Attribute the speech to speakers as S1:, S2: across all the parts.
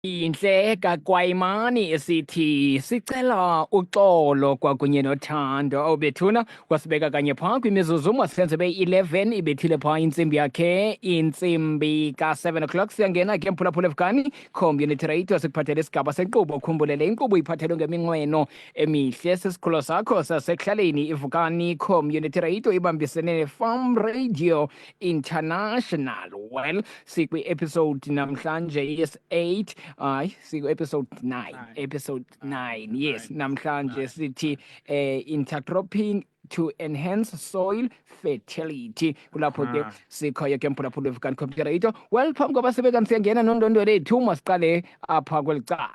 S1: Intle kaKwayimani esithi sicela uxolo kwakunye nothando. Awubethuna kwasibeka kanye phaa kwimizuzu masenze beyi-11 ibethile phaa intsimbi yakhe, intsimbi ka-7 o'clock. Siyangena ke mphulaphula eVukani Community Radio, sikuphathele isigaba senkqubo. Ukhumbule le inkqubo iphathelwe ngeminqweno emihle sisikhulo sakho sasekuhlaleni iVukani Community Radio ibambisene neFarm Radio International. Well, sikwi-episode namhlanje yes-8, hayi, sikwi-episode 9, episode 9, yes. Namhlanje sithi intercropping to enhance soil fertility. Kulapho ke sikhoyo ke mphulaphula weVukani Community Radio. Well, phambi koba sibe kanti siyangena nondwendwe lethu, masiqale apha kweli cala.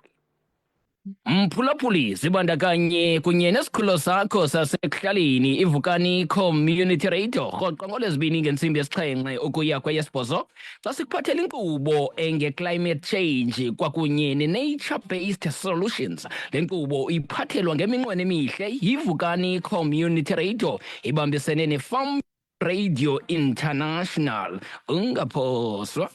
S1: Mphulaphuli, zibandakanye kunye nesikhululo sakho sasekuhlaleni iVukani Community Radio rhoqo ngoLwezibini ngentsimbi yesixhenxe ukuya kweyesibhozo xa sikuphathela inkqubo enge-climate change kwakunye ne-nature-based solutions. Le nkqubo iphathelwa ngeminqweno emihle yiVukani Community Radio ibambisene neFarm Radio International. Ungaphoswa.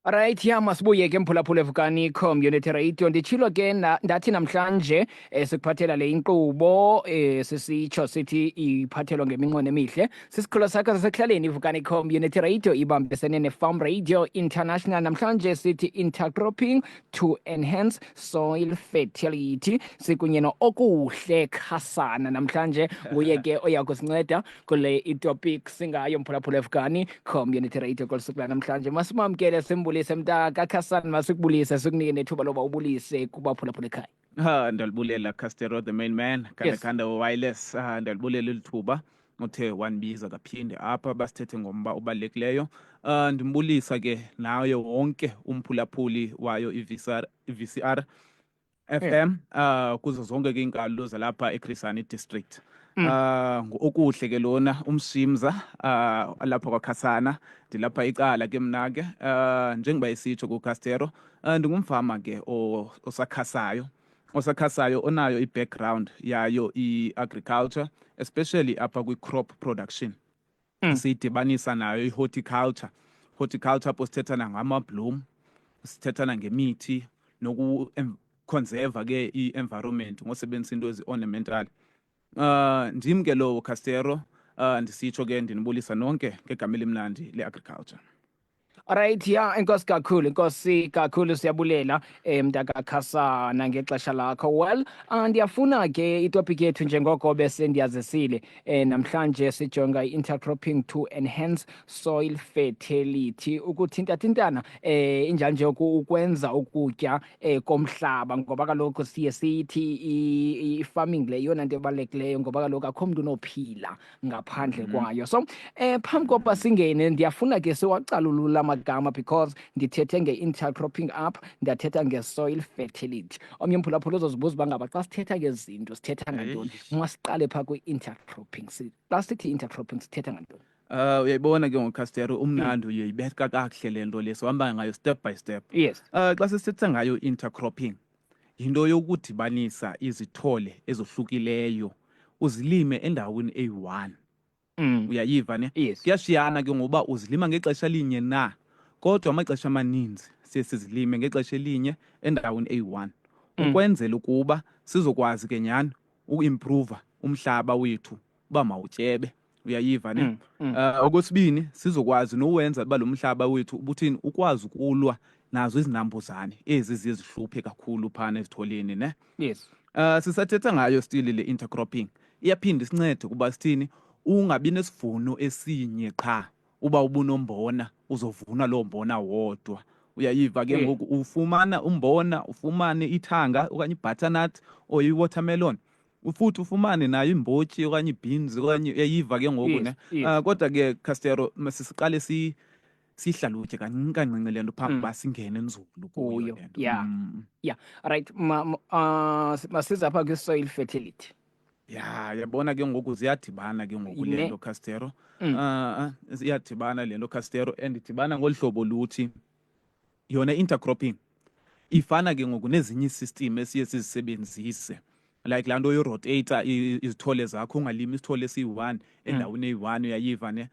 S1: Alright, ya, masibuye ke mphulaphula eVukani Community Radio. Nditshilo ke ndathi namhlanje sikuphathela le inkqubo, sisitsho sithi iphathelwa ngeminqweno emihle sisikhulo sakho sasekuhlaleni iVukani Community Radio ibambisene neFarm Radio International. Namhlanje sithi intercropping to enhance soil fertility. Sikunye no-Okuhle Khasana namhlanje, nguye ke oya kusinceda kule itopic singayo mphulaphula eVukani Community Radio kolu suku lanamhlanje. Masimamkele, simbulise mntaka Khasana. Masikubulise, sikunike nethuba loba ubulise kubaphulaphula ekhaya.
S2: Ha, ndiyalibulela Castero, the main man, Khanda Khanda wireless. Ah, ndiyalibulela elithuba uthe wandibiza kaphinde apha basithethe ngomba obalulekileyo. Ah, ndimbulisa ke naye wonke umphulaphuli wayo iVCR, iVCR FM, kuzo zonke ke iinkalo zalapha eChris Hani District. Okuhle ke lona umshimza lapha kwaKhasana, ndilapha icala ke mna ke, njengoba esitsho kuCastero, ndingumfama ke osakhasayo onayo i-background yayo i-agriculture, especially apha kwi-crop production. Siyidibanisa nayo i-horticulture. Horticulture apho sithethana ngama-bloom, sithethana ngemithi noku-conserva ke i-environment ngosebenzisa into ezi-ornamental. Ndim ke lowo Castero, ndisitsho ke ndinibulisa nonke ngegama elimnandi le-agriculture.
S1: Alright, ya, enkosi kakhulu, enkosi kakhulu, siyabulela mntakaKhasana ngexesha lakho. Well, ndiyafuna ke itopic yethu njengoko bese ndiyazisile, namhlanje sijonga i-intercropping to enhance soil fertility, ukuthintathintana injalo nje ukwenza ukutya komhlaba, ngoba kaloku siye sithi i-farming le yeyona nto ebalulekileyo, ngoba kaloku akho mntu unophila ngaphandle kwayo. So phambi kokuba singene, ndiyafuna ke siwacalulula amagama, because ndithethe nge-intercropping up, ndathetha nge-soil fertility. Omnye umphulaphula uzozibuza uba ngaba xa sithetha ngezinto sithetha ngantoni. Masiqale phaa kwi-intercropping. Xa sithi intercropping sithetha ngantoni?
S2: Uyayibona ke ngoCastero umnandi, uyayibeka kakuhle le nto le, sohamba ngayo step by step. Xa sisithetha ngayo intercropping, yinto yokudibanisa izithole ezohlukileyo uzilime endaweni eyi-1. Uyayiva ne?
S1: Yes.
S2: Kuyashiyana ke ngoba uzilima ngexesha linye na, kodwa amaxesha amaninzi siye sizilime ngexesha elinye endaweni eyi-1, ukwenzela ukuba sizokwazi ke nyhani uimprova umhlaba wethu uba mawutyebe. Uyayiva ne? Okwesibini, sizokwazi nowenza uba lo mhlaba wethu ubuthini, ukwazi ukulwa nazo izinambuzane ezi ziye zihluphe kakhulu phana ezitholeni ne. Sisathetha ngayo still le intercropping, iyaphinda isincede kuba sithini, ungabi nesivuno esinye qha. Uba ubunombona, uzovuna loo mbona wodwa. Uyayiva ke ngoku, ufumana umbona, ufumane ithanga okanye i-butternut or i-watermelon, futhi ufumane nayo imbotyi okanye i-beans okanye, uyayiva ke ngoku ne. Kodwa ke Castero, masisiqale sihlalutye kancinci kancinci le nto phambi uba singene nzulu kuyo
S1: Kuyo,
S2: le nto.
S1: Yeah. Yeah, right. Masize apha kwi-soil fertility.
S2: Ya, yabona ke ngoku ziyadibana ke ngoku le nto Castero. Iyadibana le nto Castero, and idibana ngolu hlobo luthi yona intercropping ifana ke ngoku nezinye ii-system esiye sizisebenzise. Like laa nto yoroteyitha izithole zakho, ungalimi isithole esiyi-one endaweni eyi-one, uyayiva ne.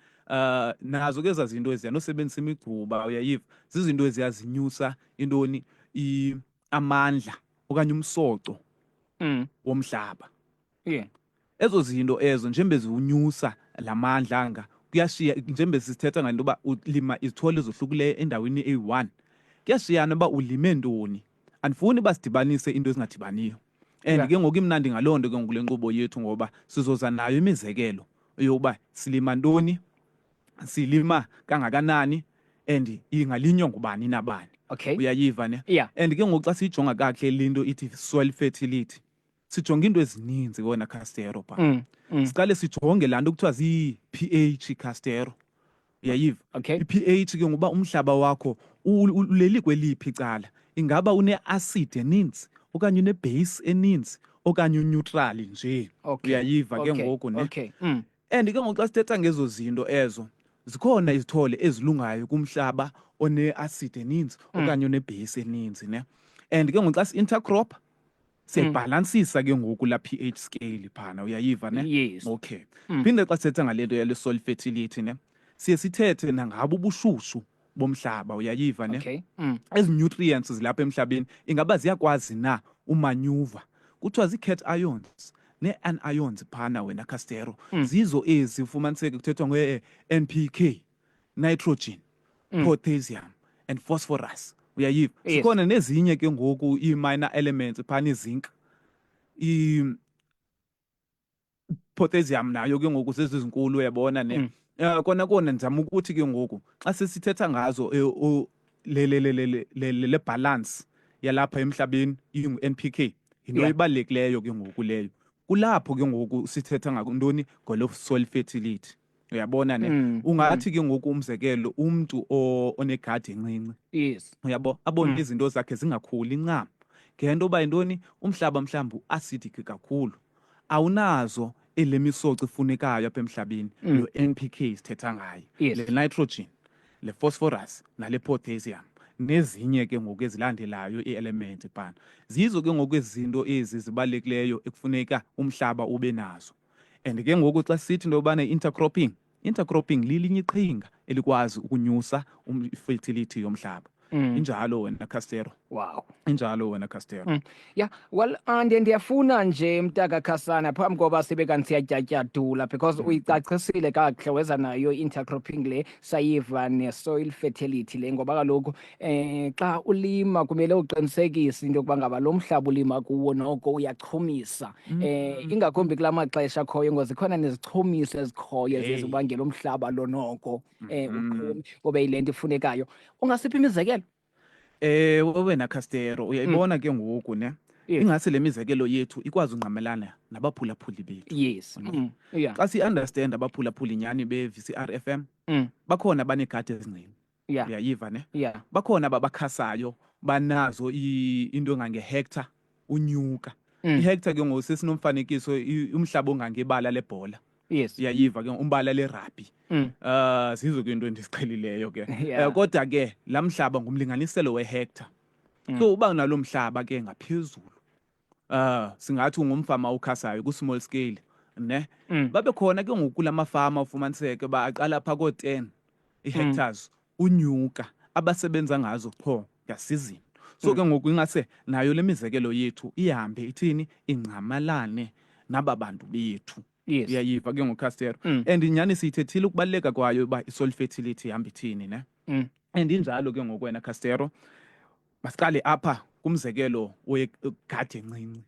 S2: Nazo ke ezaa zinto eziya, nosebenzisa imigcuba, uyayiva, zizinto eziya zinyusa intoni, amandla okanye umsoco womhlaba. Ezo zinto ezo njengoba ziwunyusa la mandla anga, kuyashiya njengoba sithetha ngento yoba ulima izithole ezohlukileyo endaweni eyi-one, kuyashiyana uba ulime ntoni. Andifuni uba sidibanise iinto ezingadibaniyo. And ke ngoku imnandi ngaloo nto ke ngoku le nkqubo yethu, ngoba sizoza nayo imizekelo yokuba silima ntoni, silima kangakanani, and ingalinywa ngubani nabani. Uyayiva ne? And ke ngoku xa siyijonga kakuhle le nto ithi soil fertility, sijonga iinto ezininzi wena Castero phaa. Siqale sijonge laa nto kuthiwa zii-pH, Castero. Uyayiva? I-pH ke ngoba umhlaba wakho uleli kweliphi icala. Ingaba une-acid eninzi okanye une-base eninzi okanye uneutral nje. Uyayiva ke ngoku ne? And ke ngoku xa sithetha ngezo zinto ezo, zikhona izithole ezilungayo kumhlaba one-acid eninzi okanye one-base eninzi ne. And ke ngoku xa si-intercrop siyayibhalansisa ke ngoku la pH scale phana, uyayiva ne?
S1: Yes.
S2: Okay. Phinde xa sithetha ngale nto yale soil fertility ne, siye sithethe nangabo ubushushu bomhlaba, uyayiva ne? Ezi nutrients zilapha emhlabeni ingaba ziyakwazi na umanyuva? Kuthiwa zii-cations nee-anions phana wena Castero. Zizo ezi ufumaniseke kuthethwa nge-NPK, nitrogen, potassium and phosphorus, uyayiva?
S1: Yes.
S2: Zikhona nezinye ke ngoku ii-minor elements phana, izinc, i-potassium nayo ke ngoku zezi zinkulu, uyabona ne. Kona kona ndizama ukuthi ke ngoku xa sesithetha ngazo le le le le le le le balance yalapha emhlabeni ingu-NPK, yinto ibalulekileyo ke ngoku leyo. Kulapho ke ngoku sithetha ngantoni, ngolo soil fertility, uyabona ne. Ungathi ke ngoku umzekelo umntu onegadi encinci, uyabo, abone izinto zakhe zingakhuli ncam ngento yoba yintoni, umhlaba mhlawumbi u-acidic kakhulu, awunazo ele misoco ifunekayo apha emhlabeni, lo NPK sithetha ngayo, le nitrogen, le phosphorus nale potassium nezinye ke ngoku ezilandelayo ii-elements phana. Zizo ke ngoku ezi zinto ezi zibalulekileyo ekufuneka umhlaba ube nazo. And ke ngoku xa sithi into yobana i-intercropping, intercropping lilinye iqhinga elikwazi ukunyusa i-fertility yomhlaba. Injalo wena Castero. Injalo wena Castero.
S1: Yeah, well, and ndiyafuna nje mntaka Khasana phambi koba sibe kanti siyatyatyadula, because uyicacisile kakuhle, weza nayo intercropping le, sayiva ne-soil fertility le, ngoba kaloku xa ulima kumele uqinisekise into yokuba ngaba lo mhlaba ulima kuwo noko uyachumisa, ingakumbi kula maxesha akhoyo, ngoba zikhona nezichumiso ezikhoyo eziye zibangela umhlaba lo noko uqhume ube yile nto ifunekayo. Ungasiphi imizekelo?
S2: Wena Castero, uyayibona ke ngoku ne. Ingase le mizekelo yethu ikwazi ungqamelana nabaphulaphuli bethu. Xa si-understand abaphulaphuli nyhani be-VCR FM, bakhona abaneegadi ezincinci. Uyayiva ne? Bakhona ababakhasayo, banazo into engangehektha unyuka. Ihektha ke ngoku sesinomfanekiso, umhlaba ongangebala lebhola. Uyayiva ke, umbala lerabhi. Zizo ke into endiziqhelileyo ke. Kodwa ke laa mhlaba ngumlinganiselo wehektha. So uba unalo mhlaba ke ngaphezulu, singathi ungumfama okhasayo ku-small scale ne. Babe khona ke ngoku kula mafama ufumaniseke uba aqala phaa koo-10 ii-hectares unyuka, abasebenza ngazo qho ngasizini. So ke ngoku ingase nayo le mizekelo yethu ihambe ithini, ingqamalane naba bantu bethu. Uyayiva ke ngoku Castero. And nyhani siyithethile ukubaluleka kwayo uba i-soil fertility ihamba ithini ne. And injalo ke ngoku wena Castero. Masiqale apha kumzekelo wegadi encinci.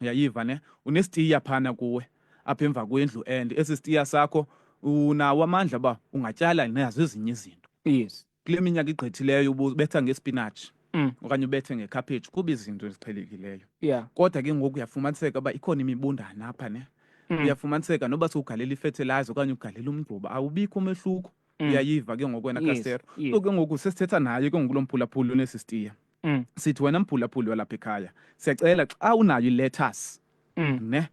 S2: Uyayiva ne? Unesitiya phana kuwe apha emva kwendlu, and esi sitiya sakho unawo amandla uba ungatyala nazo ezinye izinto. Kule minyaka igqithileyo ubetha ngespinatshi okanye ubethe ngekhaphetshu, kuba izinto eziqhelekileyo. Kodwa ke ngoku uyafumaniseka uba ikhona imibundana apha ne. Uyafumaniseka noba sowugalela ifethilayiza okanye ugalela umgquba, awubikho umehluko. Uyayiva ke ngoku wena Castero. So ke ngoku sesithetha naye ke ngoku lo mphulaphuli unesi sitiya. Sithi wena mphulaphuli walapha ekhaya, siyacela xa unayo i-lettuce, ne?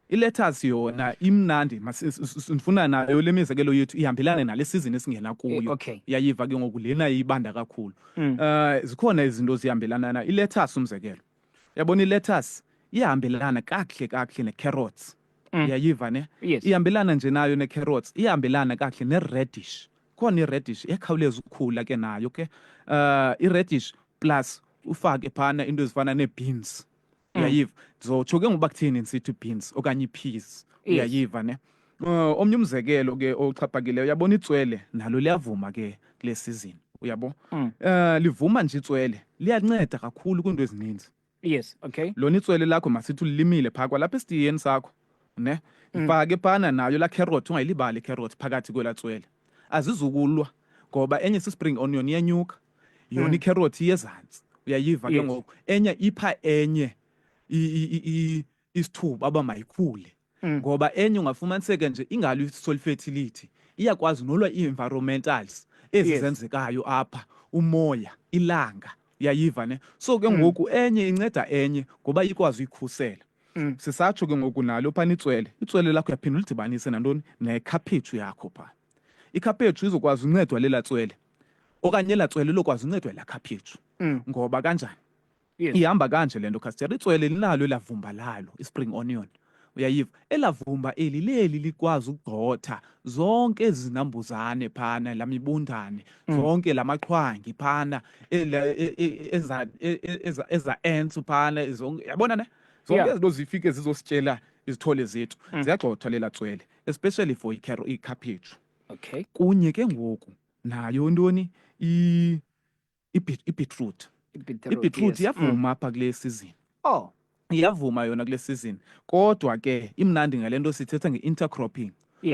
S2: I-lettuce yona imnandi, ndifuna nayo le mizekelo yethu ihambelane nale season esingena kuyo. Uyayiva ke ngoku, lena ibanda kakhulu. Zikhona izinto zihambelana nayo. I-lettuce umzekelo. Uyabona i-lettuce iyahambelana kakuhle kakuhle ne-carrots. Uyayiva ne?
S1: Yes.
S2: Ihambelana nje nayo ne-carrots, ihambelana kakuhle ne-radish. Khona i-radish iyakhawuleza ukukhula ke nayo ke. I-radish plus ufake phana into ezifana nee-beans. Uyayiva? Ndizotsho ke ngoba kutheni ndisithi beans okanye ii-peas. Uyayiva ne? Omnye umzekelo ke oxhaphakileyo, uyabona itswele nalo liyavuma ke kule season, uyabo? Livuma nje itswele, liyanceda kakhulu kwiinto ezininzi.
S1: Yes, okay.
S2: Lona itswele lakho masithi ulilimile phaa kwalapha esitiyeni sakho, ne? Ifake phana nayo laa carrot, ungayilibali icarrot phakathi kwelaa tswele. Azizukulwa ngoba enye si-spring onion iyenyuka, yona icarrot iyezantsi. Uyayiva ke ngoku. Enye ipha enye isithuba uba mayikhule. Ngoba enye ungafumaniseka nje ingalo i-soil fertility, iyakwazi nolwa ii-environmentals ezi zenzekayo apha, umoya, ilanga, uyayiva ne? So ke ngoku enye inceda enye ngoba ikwazi uyikhusela. Sisatsho ke ngoku nalo phana itswele, itswele lakho uyaphinda ulidibanise nantoni? Nekhaphetshu yakho phaa. Ikhaphetshu izokwazi uncedwa lela tswele okanye elaa tswele lilokwazi uncedwa yilaa khaphetshu. Ngoba kanjani? Ihamba kanje le nto, Caster. Itswele linalo elavumba lalo, i-spring onion. Uyayiva? Elavumba eli leli likwazi ukugxotha zonke ezi zinambuzane phana, laa mibundane, zonke la maxhwangi phana, eza ants phana, zonke, yabona ne? Zonke ezi zinto zifike zizosityela izithole zethu. Ziyagxothwa lela tswele, especially for ikhaphetshu. Kunye ke ngoku nayo ntoni? Ibeetroot.
S1: Ibeetroot,
S2: Ibeetroot
S1: yes.
S2: iyavuma apha kule season. Iyavuma yona kule season. Kodwa ke imnandi ngale nto sithetha nge-intercropping.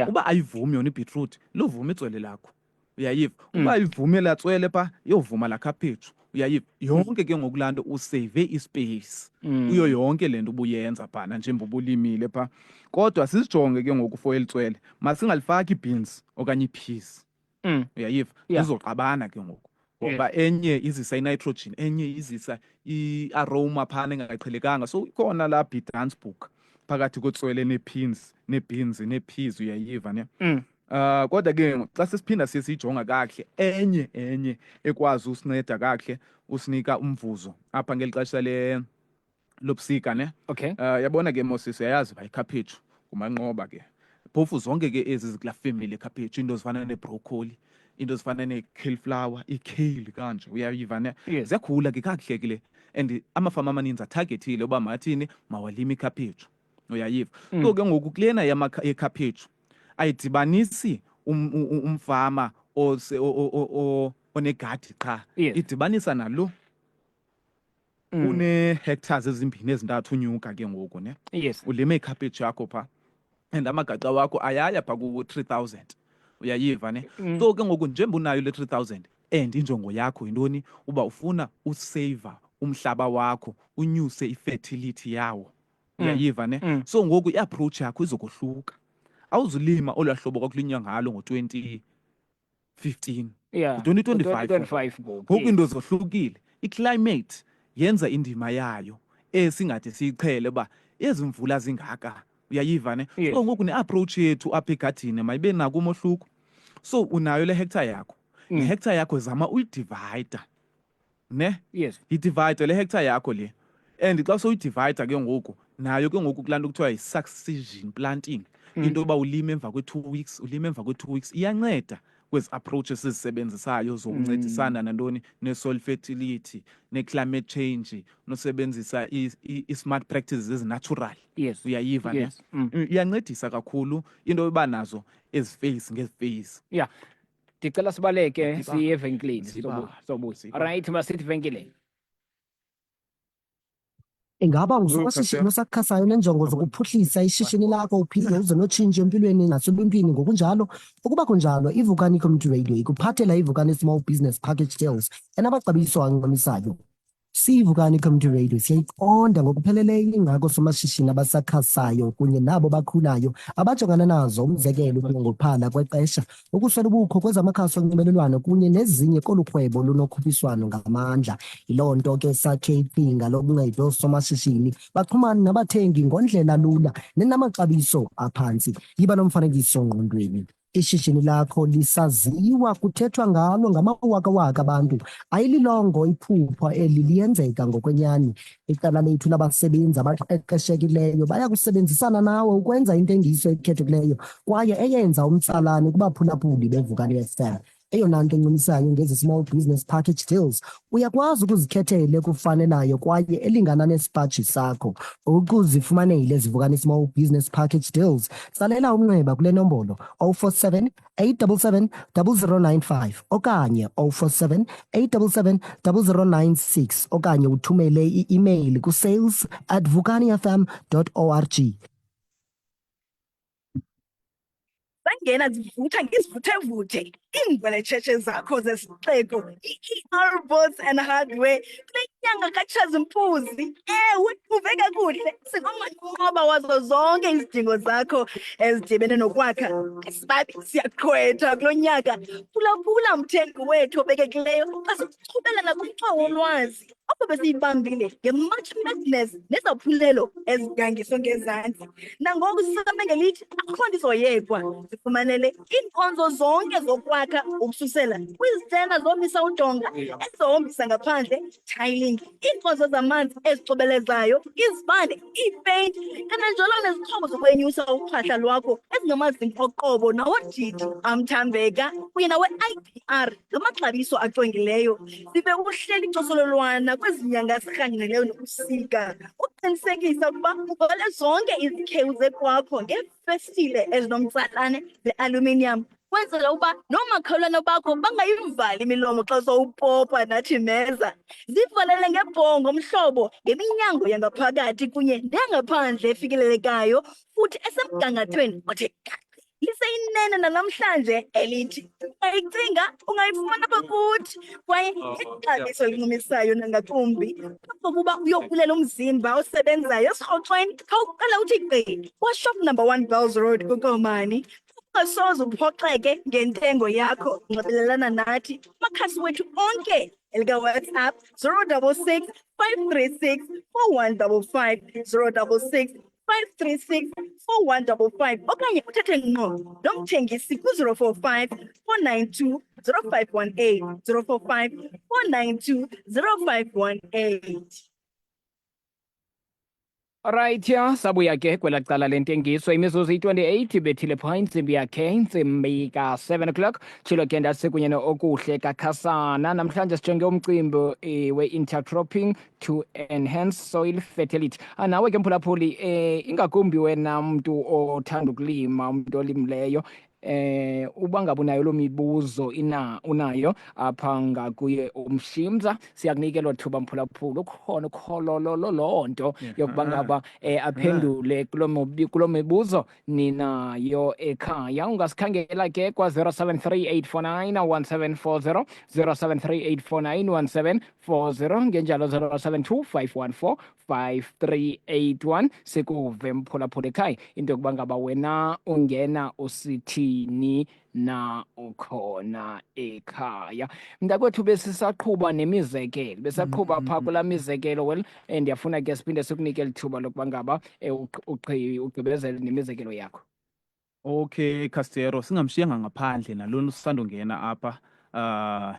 S2: Uba ayivumi yona ibeetroot, lovuma itswele lakho. Uyayiva? Uba ayivumi elaa tswele pha, iyovuma laa khaphetshu. Uyayiva? Yonke ke ngoku laa nto usave ispace. Kuyo yonke le nto ubuyenza phana njengoba ubulimile pha. Kodwa sizijonge ke ngoku for eli tswele, masingalifaki ii-beans okanye ii-peas. Uyayiva? Zizoxabana ke ngoku. Ngoba enye izisa i-nitrogen, enye izisa i-aroma phana engaqhelekanga. So ikhona laa Bidans book phakathi kwetswele nee-peas, nee-beans, nee-peas, uyayiva ne? Kodwa ke xa sesiphinda siye siyijonga kakuhle, enye ekwazi usinceda kakuhle, usinika umvuzo apha ngeli xesha lobusika ne? Yabona ke Moses, uyayazi uba ikhaphetshu ngumanqoba ke. Phofu zonke ke ezi zikulaa family yekhaphetshu, iinto ezifana neebroccoli, iinto ezifana nee-cauliflower, i-kale kanje, uyayiva ne? Ziyakhula ke kakuhle ke le. And amafama amaninzi athargethile uba mathini, mawalime ikhaphetshu, uyayiva. So ke ngoku kulena yekhaphetshu ayidibanisi umfama onegadi qha. Idibanisa nalo une-hectares ezimbini ezintathu unyuka ke ngoku ne. Ulime ikhaphetshu yakho phaa and amagaqa wakho ayaya phaa ku-3000, uyayiva ne? So ke ngoku njengoba unayo le 3000 and injongo yakho yintoni? Uba ufuna useyiva umhlaba wakho, unyuse i-fertility yawo, uyayiva ne? So ngoku i-approach yakho izokohluka. Awuzulima olwaa hlobo kwakulinywa ngalo ngo-2015. Ngo-2025.
S1: 2025 ngoku.
S2: Ngoku iinto zohlukile. I-climate yenza indima yayo esingade siyiqhele uba ezi mvula zingaka, uyayiva ne? So ngoku ne-approach yethu apha egadini mayibe nako umohluko. So unayo le hectare yakho. Le hectare yakho zama uyidivayida ne? Yidivayide le hectare yakho le. And xa sowuyidivayida ke ngoku, nayo ke ngoku kulaa nto kuthiwa yi-succession planting. Into yoba ulime emva kwe-2 weeks, ulime emva kwe-2 weeks, iyanceda kwezi approach esizisebenzisayo zokuncedisana nantoni, ne-soil fertility, ne-climate change, nosebenzisa i-smart practices ezi-natural. Uyayiva ne? Iyancedisa kakhulu into yoba nazo ezi phase ngezi phase.
S1: Ndicela sibaleke
S2: Siba.
S1: siye evenkileni.
S2: Siba.
S1: Sobuya.
S2: Siba.
S1: Alright, masithi venkileni.
S3: Ingaba
S2: Lucas,
S3: ungusomashishini
S2: yeah.
S3: osakhasayo nenjongo zokuphuhlisa ishishini lakho uphinde uze notshintsho empilweni naseluntwini ngokunjalo? Ukuba kunjalo, iVukani Community Radio ikuphathela iVukani Small Business Package Deals enamaxabiso ancumisayo. SiyiVukani Community Radio siyayiqonda ngokupheleleyo ingxaki oosomashishini abasakhasayo kunye nabo bakhulayo abajongana nazo, umzekelo ukunqongophala kwexesha, ukuswela ubukho kwezamakhasi onxibelelwano kunye nezinye kolu rhwebo lunokhuphiswano ngamandla. Yiloo nto ke sakhe iqhinga lokunceda oosomashishini baxhumane nabathengi ngondlela lula nenamaxabiso aphantsi. Yiba nomfanekiso ngqondweni. Ishishini lakho lisaziwa, kuthethwa ngalo ngamawakawaka abantu. Ayililongo iphupha eli, liyenzeka ngokwenyani. Iqela lethu labasebenzi abaqeqeshekileyo baya kusebenzisana nawe ukwenza intengiso ekhethekileyo kwaye eyenza umtsalane kubaphulaphuli beVukani FM. Eyona nto encumisayo ngezi small business package deals, uyakwazi ukuzikhethela ekufanelayo kwaye elingana nesipaji sakho. Ukuzifumanele ezi Vukani small business package deals, tsalela umnxeba kule nombolo 047 877 0095 okanye 047 877 0096 okanye uthumele i-email ku-sales@vukanifm.org.
S4: Zangena zivutha ngezivuthevuthe iingweletshetshe zakho zesixeko, i-ER Boards and Hardware, kule nyanga kaTshazimpuzi. Ewe, uve kakuhle, singomanqoba wazo zonke izidingo zakho ezidibene nokwakha. Sibabi siyaqhwetha kulo nyaka. Phulaphula mthengi wethu obekekileyo xa sikuchubela nakumxho wolwazi apho besiyibambile ngeMarch Madness nezaphulelo ezigangiswe ngezantsi. Nangoku sisame ngelithi akho nto izoyekwa. Zifumanele iinkonzo zonke zokwakha ukususela kwizitena zomisa udonga, ezohombisa ngaphandle, tiling, iinkonzo zamanzi ezicobelezayo, izibane, iipeyinti, kananjalo nezixhobo zokwenyusa uphahla lwakho ezingamazinga oqobo nawodidi amthambeka kunye nawe-IPR ngamaxabiso acwengileyo. Sibe uhleli cosololwana kwezi nyanga zirhangqileyo nobusika, uqinisekisa ukuba uvale zonke izikhewu zekwakho ngeefestile ezinomtsalane ze-aluminium, kwenzela uba noomakhelwane bakho bangayivali imilomo xa sowupopa nathi meza. Zivalele ngebhongo mhlobo ngeminyango yangaphakathi kunye neyangaphandle efikelelekayo futhi esemgangathweni othe gaci. Liseyinene nanamhlanje elithi ungayicinga ungayifumana apha kuthi, kwaye ixabiso elincumisayo nangakumbi. Phambi kokuba uyokulela umzimba osebenzayo esirhoxweni, khawuqala uthi gqi kwaShop Number 1 Bells Road kuKomani. Ungasoze uphoxeke ngentengo yakho. Nxibelelana nathi kumakhasi wethu onke, elikaWhatsApp 066 536 4155, 066 536 4155, okanye uthethe ngqo nomthengisi ku-045 492 0518, 045 492 0518.
S1: Alright, ya sabuya ke kwela cala lentengiso, imizuzu iyi-28 ibethile phaa intsimbi yakhe, intsimbi ka-7 o'clock. Tshilo ke ndasikunye no-Okuhle kaKhasana. Namhlanje sijonge umcimbi we-intercropping to enhance soil fertility. Nawe ke mphulaphuli, ingakumbi wena mntu othanda ukulima, umntu olimileyo, uba ngaba unayo loo mibuzo ina unayo apha ngakuye umshimza, siyakunika elo thuba mphulaphula. Ukhona ukhololo loo nto yokuba ngaba aphendule kuloo mibuzo ninayo ekhaya. Ungasikhangela ke kwa-073 849 1740, 073 849 1740, ngenjalo 072 514 5381. Sikuve mphulaphula ekhaya into yokuba ngaba wena ungena usithini na ukhona ekhaya. Mntakwethu, besisaqhuba nemizekelo, besaqhuba phaa kulaa mizekelo. Well, ndiyafuna ke siphinde sikunike eli thuba lokuba ngaba ugqibezele nemizekelo yakho.
S2: Okay, Castero, singamshiyanga ngaphandle nalona usandongena apha.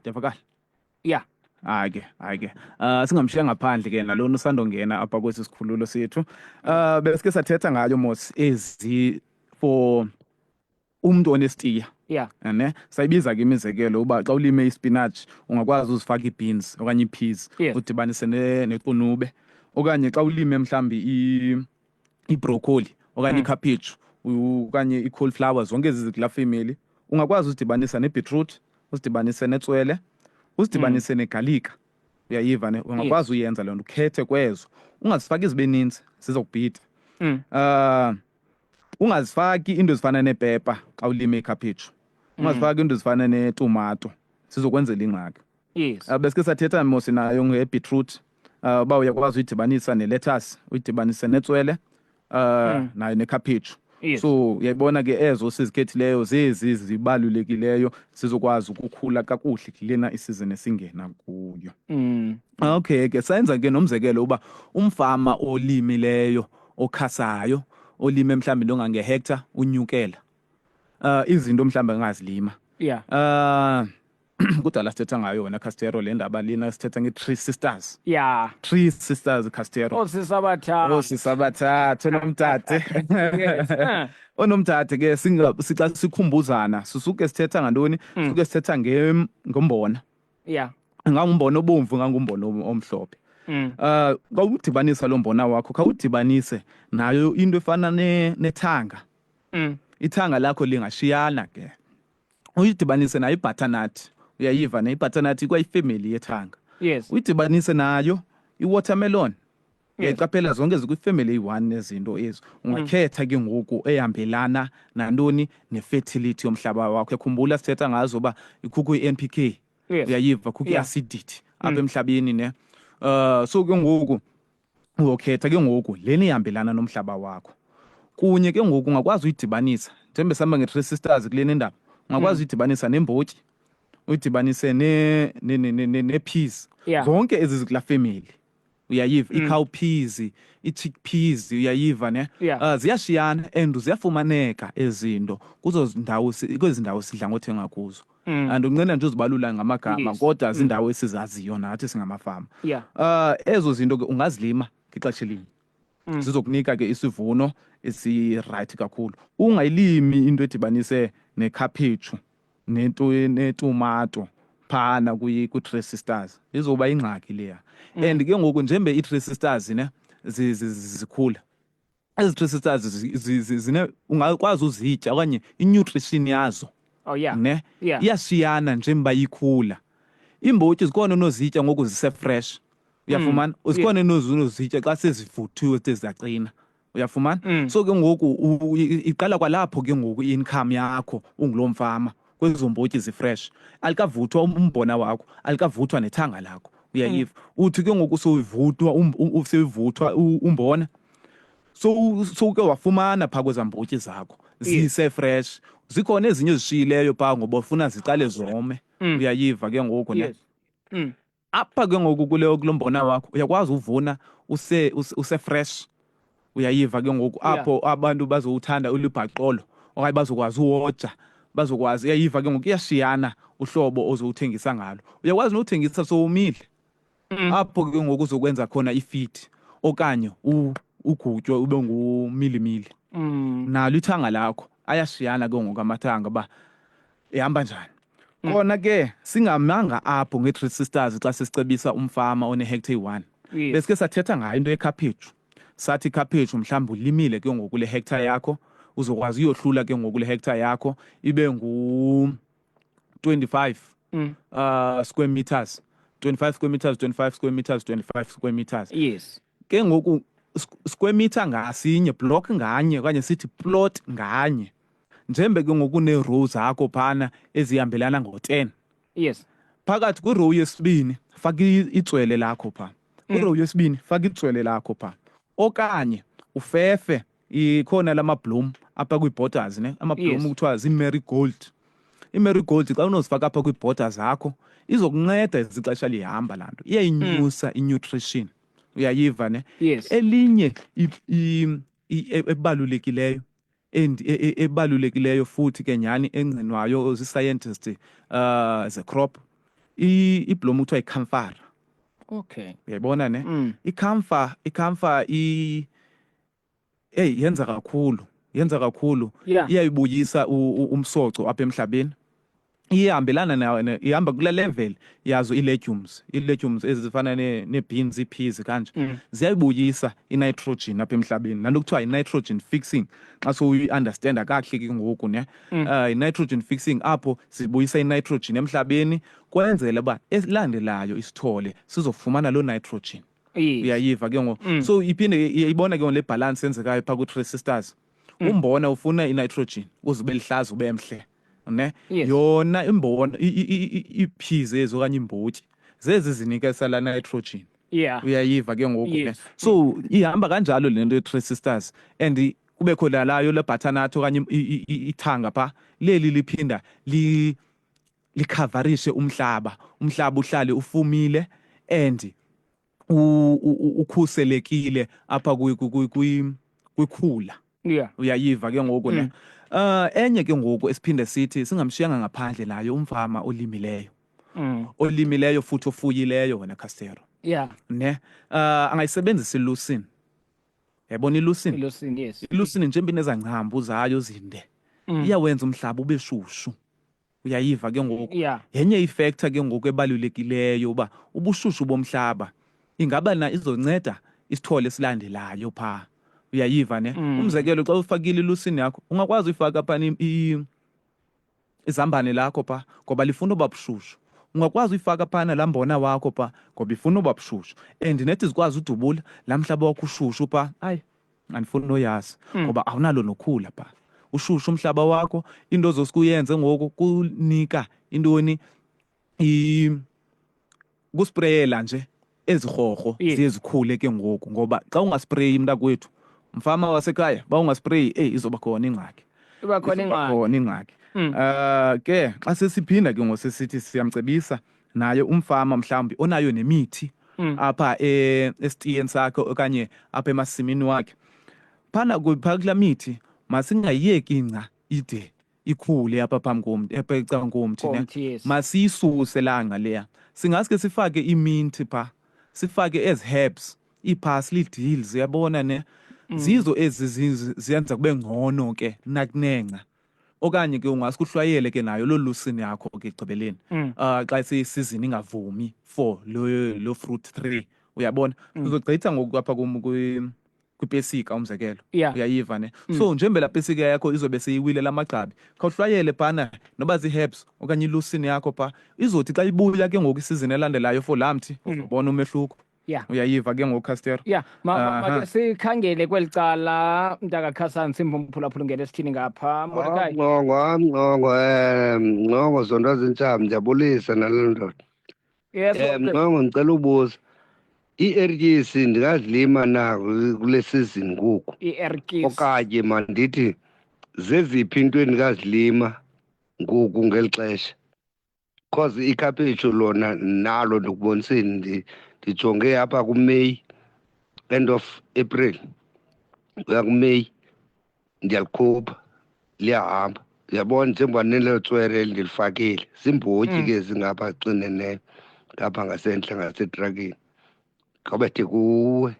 S2: Ndiyavakala?
S1: Ya.
S2: Hayi ke, hayi ke. Singamshiya ngaphandle ke nalona usandongena apha kwesi sikhululo sethu. Besike sathetha ngayo mos ezi for umntu onesitiya. Ne? Sayibiza ke imizekelo uba xa ulime ispinach ungakwazi uzifaka ii-beans okanye ii-peas, udibanise nequnube, okanye xa ulime mhlambi ibroccoli okanye ikhaphetshu okanye i-cauliflower, zonke ezi zikulaa family, ungakwazi uzidibanisa nebeetroot, uzidibanise netswele, uzidibanise negalika. Uyayiva ne? Ungakwazi uyenza loo nto, ukhethe kwezo, ungazifaki zibe ninzi, zizokubhida. Ungazifaki iinto ezifana neepepa xa ulime ikhaphetshu, ungazifaki iinto ezifana netumato, zizokwenzela ingxaki. Besike sathetha mos nayo ngebeetroot, uba uyakwazi uyidibanisa nelettuce, uyidibanise netswele, nayo nekhaphetshu. So uyayibona ke, ezo sizikhethileyo zezi zibalulekileyo, zizokwazi ukukhula kakuhle kulena isizini esingena kuyo. Okay ke, senza ke nomzekelo uba umfama olimileyo okhasayo olime mhlawumbi into ongangehectare unyukela. Izinto mhlawumbi engazilima. Kudala sithetha ngayo wena Castero, le ndaba lena sithetha nge-Three Sisters. Three Sisters, Castero.
S1: Oosisi abathathu.
S2: Oosisi abathathu, onomtate.
S1: Yes.
S2: Onomtate ke sixa sikhumbuzana sisuke sithetha ngantoni? Sisuke sithetha ngombona. Ingangumbona obomvu, ingangumbona omhlophe. Xa udibanisa lo mbona wakho, khawudibanise nayo into efana nethanga. Ithanga lakho lingashiyana ke. Uyidibanise nayo ibutternut. Uyayiva ne ibutternut ikwayifemeli yethanga. Uyidibanise nayo iwatermelon. Uyayiqaphela zonke zikwifemeli eyi-1 nezinto ezi. Ungakhetha ke ngoku ehambelana nantoni, nefertility yomhlaba wakho. Uyakhumbula sithetha ngazo uba kukho i-NPK. Uyayiva, kukho i-acidity apha emhlabeni ne. So ke ngoku uyokhetha ke ngoku lena ihambelana nomhlaba wakho. Kunye ke ngoku ungakwazi uyidibanisa njengoba sihamba nge-Three Sisters kule ndaba, ungakwazi uyidibanisa nembotyi, uyidibanise ne-peas. Zonke ezi zikula family. Uyayiva, i-cowpeas, i-chickpeas, uyayiva ne? Ziyashiyana and ziyafumaneka ezinto kuzo ndawo kwezi ndawo sidla ngothenga kuzo. And unqena nje uzibalula ngamagama, kodwa zindawo esizaziyo nathi singamafama. Ezo zinto ke ungazilima ngexesha elinye. Zizokunika ke isivuno esi-right kakhulu. Ungayilimi into edibanise nekhaphetshu nento netumato phana kwi-Three Sisters, izoba ingxaki leya. And ke ngoku njengoba i-Three Sisters ne zikhula, ezi Three Sisters zine ungakwazi uzitya okanye i-nutrition yazo ne iyashiyana njengoba ikhula. Iimbotyi zikhona onozitya ngoku zise-fresh, uyafumana? Zikhona onozitya xa sezivuthiwe seziyaqina, uyafumana? So ke ngoku iqala kwalapho ke ngoku i-income yakho unguloo mfama kwezo mbotyi zifresh. Alikavuthwa umbona wakho, alikavuthwa nethanga lakho, uyayiva? Uthi ke ngoku sewuvuthwa umbona, sowuke wafumana phaa kwezaa mbotyi zakho zise-fresh. Zikhona ezinye ezishiyileyo phaa ngoba ufuna ziqale zome. Uyayiva ke ngoku ne? Apha ke ngoku kulo mbona wakho uyakwazi uvuna use fresh. Uyayiva ke ngoku apho abantu bazowuthanda ulibhaqolo okanye bazokwazi uwoja, bazokwazi, uyayiva ke ngoku iyashiyana uhlobo ozowuthengisa ngalo. Uyakwazi nowuthengisa sowomile. Apho ke ngoku uzokwenza khona ifeed okanye ugutywe ube ngumilimili. Nalo ithanga lakho ayashiyana ke ngoku amathanga uba ihamba njani. Kona ke singamanga apho nge-Three Sisters xa sisicebisa umfama one-hectare eyi-1. Besike sathetha ngayo into yekhaphetshu. Sathi ikhaphetshu mhlawumbi ulimile ke ngoku le hectare yakho, uzokwazi uyohlula ke ngoku le hectare yakho ibe ngu-25 square meters. 25 square meters, 25 square meters, 25 square meters. Ke ngoku square meter ngasinye, block nganye okanye sithi plot nganye. Njembe ke ngoku nee-row zakho phana ezihambelana ngo-10. Phakathi kwi-row yesibini faka itswele lakho pha. Kwi-row yesibini faka itswele lakho pha. Okanye ufefe, ikhona lama bloom apha kwii-borders ne, ama-bloom kuthiwa zii-marigold. I-marigold xa unozifaka apha kwii-border zakho izokunceda izixesha lihamba laa nto. Iyayinyusa i-nutrition. Uyayiva ne? Elinye ebalulekileyo ebalulekileyo futhi ke nyhani engqinwayo zii-scientist ze-crop, ibloom kuthiwa yi-camphor. Uyayibona ne? I-camphor hey, yenza kakhulu, yenza kakhulu. Iyayibuyisa umsoco apha emhlabeni. Iyahambelana nayo, ihamba kule level yazo ii-legumes, ii-legumes ezifana nee-beans, ii-peas kanje. Ziyayibuyisa i-nitrogen apha emhlabeni. Laa nto kuthiwa yi-nitrogen fixing, xa sowuyi-understanda kakuhle ke ngoku ne. I-nitrogen fixing apho zibuyisa i-nitrogen emhlabeni kwenzela uba esilandelayo isithole sizofumana loo nitrogen. Uyayiva ke ngoku. So iphinde iyayibona ke ngoku le balance yenzekayo phaa kwi-Three Sisters. Umbona ufuna i-nitrogen ukuze ube lihlaza ube mhle, ne? Yona imbona, ii-peas ezi okanye iimbotyi zezi zinikeza laa nitrogen. Uyayiva ke ngoku ne? So ihamba kanjalo le nto ye-Three Sisters, and kubekho nalayo le butternut okanye ithanga phaa, leli liphinda likhavarishe umhlaba, umhlaba uhlale ufumile and ukhuselekile apha kwikhula. Uyayiva ke ngoku ne? Enye ke ngoku esiphinde sithi singamshiyanga ngaphandle naye umfama olimileyo. Olimileyo futhi ofuyileyo wena Castero. Ne? Angayisebenzisa ilusin. Yayibona ilusin?
S1: Ilusin, yes.
S2: Ilusin njengoba inezangcambu zayo zinde. Iyawenza umhlaba ube shushu. Uyayiva ke ngoku? Yenye ifactor ke ngoku ebalulekileyo uba ubushushu bomhlaba ingaba na izonceda isithole esilandelayo phaa. Uyayiva ne? Umzekelo, xa ufakile ilusini yakho ungakwazi uyifaka phana izambane lakho phaa ngoba lifuna uba bushushu. Ungakwazi uyifaka phana laa mbona wakho phaa ngoba ifuna uba bushushu. And nethi zikwazi udubula laa mhlaba wakho ushushu phaa. Hayi, andifuni noyazi ngoba awunalo nokhula phaa. Ushushu umhlaba wakho, into ozosuke uyenze ngoku kunika intoni, kuspreyela nje ezi rhorho ziye zikhule ke ngoku, ngoba xa ungaspreyi mntakwethu, mfama wasekhaya, ba ungaspreyi, eyi, izoba khona ingxaki.
S1: Iba khona
S2: Izoba
S1: ingxaki.
S2: khona ingxaki. Ke xa sesiphinda ke ngoku sesithi siyamcebisa naye umfama mhlawumbi onayo nemithi apha esitiyeni sakhe okanye apha emasimini wakhe, phana phaa kulaa mithi masingayiyeki ingca ide ikhule apha phambi komthi, apha ecaleni komthi, ne?
S1: Komthi, yes.
S2: Masiyisuse laa ngca leya. Singaske sifake iminti phaa, sifake ezi herbs, ii-parsley, ii-dills, uyabona ne? Zizo ezi ziyenza kube ngcono ke nakunengca. Okanye ke ungaske uhlwayele ke nayo loo lusini yakho ke ekugqibeleni. Xa isizini ingavumi for lo fruit tree, uyabona? Uzogqitha ngoku apha kum kwipesika umzekelo. Uyayiva ne? So njengoba laa pesika yakho izobe seyiwile la magqabi, khawuhlwayele phana noba zii-herbs okanye ilusini yakho phaa. Izothi xa ibuya ke ngoku isizini elandelayo for laa mthi, uzobona umehluko. Uyayiva ke ngoku, Castero?
S1: Yeah, make sikhangele kweli cala mntakaKhasani, simva umphulaphula ngene sithini ngapha. Mordecai.
S5: Mncongo, Mncongo, Mncongo, zonto zintsham, ndiyabulisa nale ndoda.
S1: Yes, okay.
S5: Mncongo, ndicela ubuza. Ii-ertyisi ndingazilima na kule season ngoku?
S1: Ii-ertyisi.
S5: Okanye mandithi zeziphi into endingazilima ngoku ngeli xesha? Because ikhaphetshu lona nalo ndikuboniseni, ndijonge apha kuMeyi, end of April uya kuMeyi, ndiyalikhupha liyahamba. Uyabona njengoba nelo tswere eli ndilifakile, ziimbotyi ke zingapha xineneyo ngapha ngasentla ngasetrakini, ngabethe kuwe.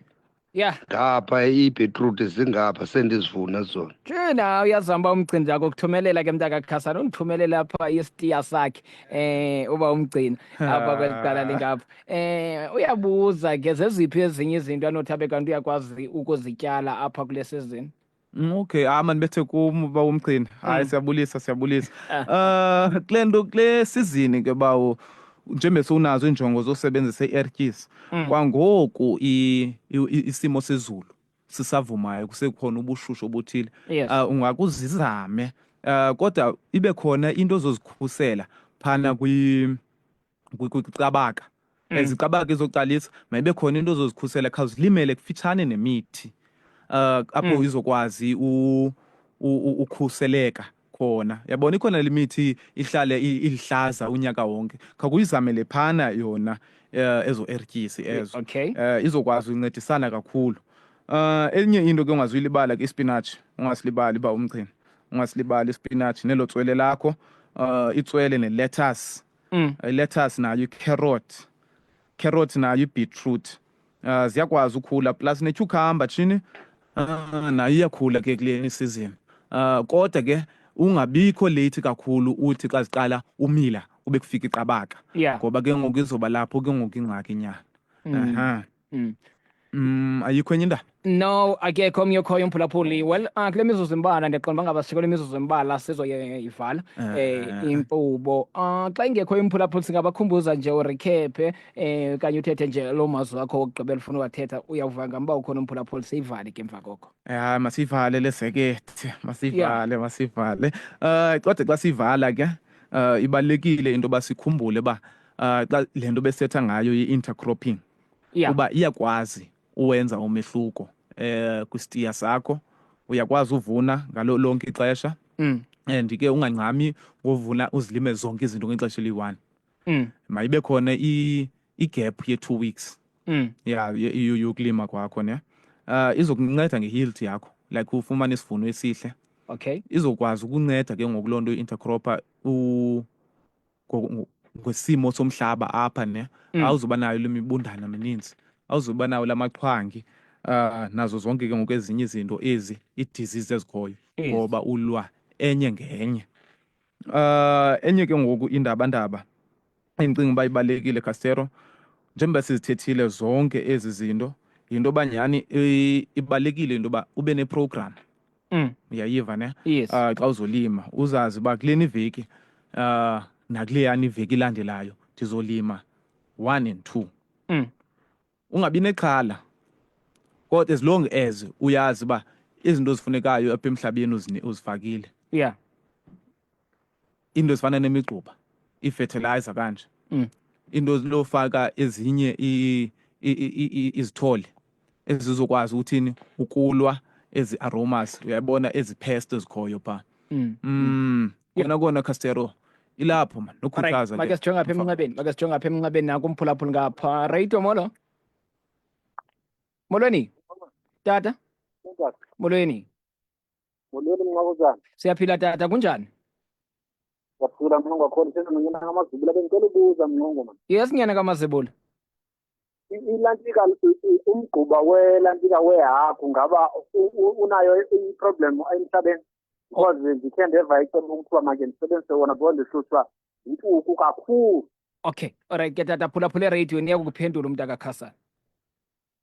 S5: Ngapha iibhitruthi zingapha sendizivuna zona.
S1: Tshina uyazama umgcini njako ukuthumelela ke mntakaKhasana, undithumelela apha isitiya sakhe uba umgcina apha kweli cala lingapha. Uyabuza ke zeziphi ezinye izinto anothi abe kanti uyakwazi ukuzityala apha kule season?
S2: Okay, mandibethe kum uba umgcina. Hayi, siyabulisa, siyabulisa. Kule nto, kule season ke bawo, njengoba sewunazo iinjongo zosebenzisa i-ertyisi, kwangoku isimo sezulu sisavumayo, kusekhona ubushushu obuthile. Ungakuzizame, kodwa ibe khona into ozozikhusela phana kwicabaka. Ezicabaka izoqalisa, mayibe khona into ozozikhusela, khawuzilimele kufitshane nemithi, apho izokwazi ukhuseleka khona. Yabona ikhona le mithi ihlale ilihlaza unyaka wonke, khawuyizamele phana yona, ezo ertyisi ezo. Izokwazi uncedisana kakhulu. Enye into ke ungazuyilibala ke ispinatshi, ungasilibali uba umgcina, ungasilibali ispinatshi nelo tswele lakho, itswele ne-lettuce. I-lettuce nayo, i-carrot, carrot nayo, i-beetroot, ziyakwazi ukhula, plus ne-cucumber tshini, nayo iyakhula ke kule season. Kodwa ke ungabikho late kakhulu, uthi xa ziqala umila ube kufika iqabaka. Ngoba ke ngoku izoba lapho ke ngoku ingxaki nyana. Ayikho enye indaba?
S1: No, akekho omnye okhoyo umphulaphuli. Well, kule mizuzu imbalwa, ndiyaqonda uba ngaba sikule mizuzu imbalwa sizoyivala inkqubo. Xa ingekho umphulaphuli singabakhumbuza nje urekhephe, okanye uthethe nje loo mazwi akho wokugqibela ufuna uwathetha, uyawuva ngam uba ukhona umphulaphuli, siyivale ke emva koko.
S2: Hayi, masiyivale le sekethe, masiyivale, masiyivale. Kodwa xa siyivala ke, ibalulekile into yoba sikhumbule uba, xa le nto besithetha ngayo i-intercropping, uba iyakwazi uwenza umehluko kwisitiya sakho, uyakwazi uvuna ngalo lonke ixesha. And ke ungangxami ngovuna uzilime zonke izinto ngexesha eliyi-1. Mayibe khona i-gap ye-2 weeks. Yeah, yokulima kwakho ne. Izokunceda nge-yield yakho, like ufumane isivuno esihle.
S1: Okay.
S2: Izokwazi ukunceda ke ngoku loo nto i-intercropper ngosimo somhlaba apha ne. Awuzuba nayo le mibundana mininzi, awuzuba nawo la maxhwangi, nazo zonke ke ngoku ezinye izinto ezi ii-disease ezikhoyo. Ngoba ulwa enye ngenye. Enye ke ngoku indabandaba endicinga uba ibalulekile, Castero, njengoba sizithethile zonke ezi zinto, yinto yoba nyhani ibalulekile into yoba ube neprogram. Uyayiva ne?
S1: Yes.
S2: Xa uzolima uzazi uba kulena iveki, nakuleyani iveki ilandelayo ndizolima 1 and 2. Ungabi nexhala, kodwa as long as uyazi uba izinto ezifunekayo apha emhlabeni uzifakile. Into ezifana nemigquba, ii-fertilizer kanje. Into lofaka ezinye izithole ezizokwazi ukuthini ukulwa ezi aromas, uyabona, ezi pest ezikhoyo pha. Kona kona Castero ilapho man, nokhuthaza ke.
S1: Make sijonge apha emnxebeni, make sijonge apha emnxebeni nanku umphulaphuli ngapha. Radio, molo. Molweni. Tata. Molweni.
S6: Molweni Mnqabuzana.
S1: Siyaphila tata, kunjani?
S6: Siyaphila Mnqongo khona, sithetha nonyana kaMazibula, bengicela ubuza Mnqongo man.
S1: Yes, nyana kaMazibula.
S6: Ilantika, umgquba welantika wehagu ngaba unayo i-problem emhlabeni? Because ndikhe ndeva icebo kuthiwa make ndisebenzise wona because ndihlutshwa yintuku kakhulu.
S1: Okay, all right ke tata, phulaphula ereyidweni iyakukuphendula umntakakhasana.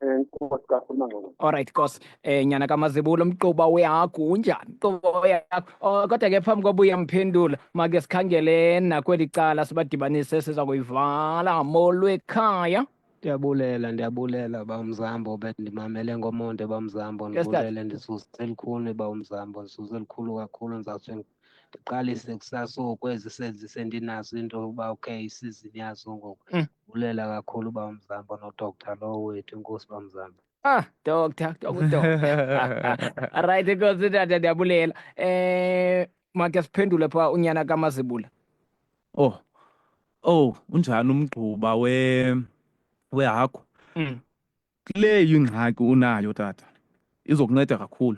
S6: Enkosi kakhulu Mangcobo.
S1: All right Nkosi. Nyana kaMazibulo, umgquba wehagu unjani? Umgquba wehagu. Oh, kodwa ke phambi koba uyamphendula, make sikhangele nakweli cala sibadibanise siza kuyivala. Molwekhaya.
S7: Ndiyabulela, ndiyabulela bamzambo, bendimamele ngomonde bamzambo,
S1: Yes, tata.
S7: ndibulele, ndisuse elikhulu bamzambo, ndisuse elikhulu kakhulu, ndizawuthi ndiqalise kusasa oku ezi sendinazo into yokuba okay isizini yazo ngoku. Bulela kakhulu bamzambo nodoctor lowo wethu, inkosi bamzambo.
S1: Doctor, doctor. Right, inkosi tata, ndiyabulela. Make siphendule pha unyana kaMazibula.
S2: Oh. Oh, unjani umgquba wehagu? Kule ingxaki unayo tata, izokunceda kakhulu.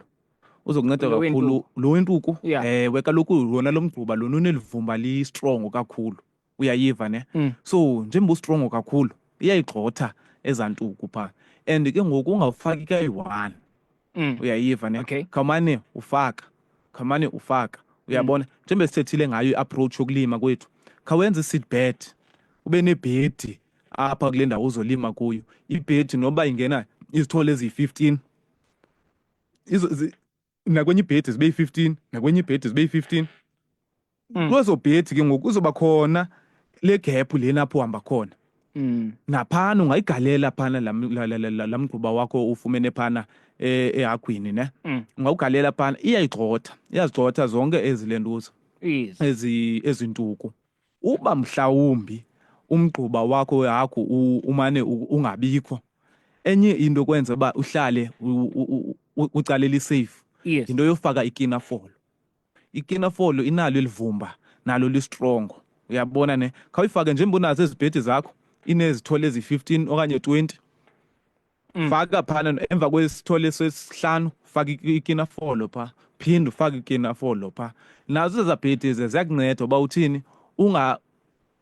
S2: Uzokunceda
S1: Lo
S2: kakhulu
S1: wentuku.
S2: lo wentuku.
S1: Yeah.
S2: Ewe, kaloku wona lo mgquba lona unelivumba li-strong kakhulu. Uyayiva ne? So njengoba u-strong kakhulu, iyayigxotha ezaa ntuku phaa. And ke ngoku ungawufaki kayi-1. Uyayiva ne?
S1: Okay.
S2: Khawumane ufaka, khawumane ufaka. Uyabona? Njengoba sithethile ngayo i-approach yokulima kwethu, khawenze i-seed bed, ube nebhedi apha kule ndawo uzolima kuyo. Ibhedi noba ingena izithole eziyi-15, nakwenye ibhedi zibe yi-15, nakwenye ibhedi zibe yi-15. Kwezo bhedi ke ngoku kuzoba khona le gap lena apho uhamba khona. Naphana ungayigalela phana la mgquba wakho ufumene phana ehagwini ne. Ungawugalela phana, iyayigxotha, iyazigxotha zonke ezi lentuza.
S1: Yes.
S2: Ezi ntuku. Uba mhlawumbi umgquba wakho wehagu umane ungabikho, enye into kwenza uba uhlale ucala elisafe.
S1: Yes.
S2: Yinto yofaka ikinafolo. Ikinafolo inalo elivumba, nalo listrongo. Uyabona ne? Khawuyifake njengoba unazo ezi bhedi zakho, inezithole ezi-15 okanye 20. Faka phana emva kwesithole sesihlanu, faka ikinafolo pha. Phinde ufake ikinafolo pha. Nazo ezaa bhedi ziyakunceda uba uthini,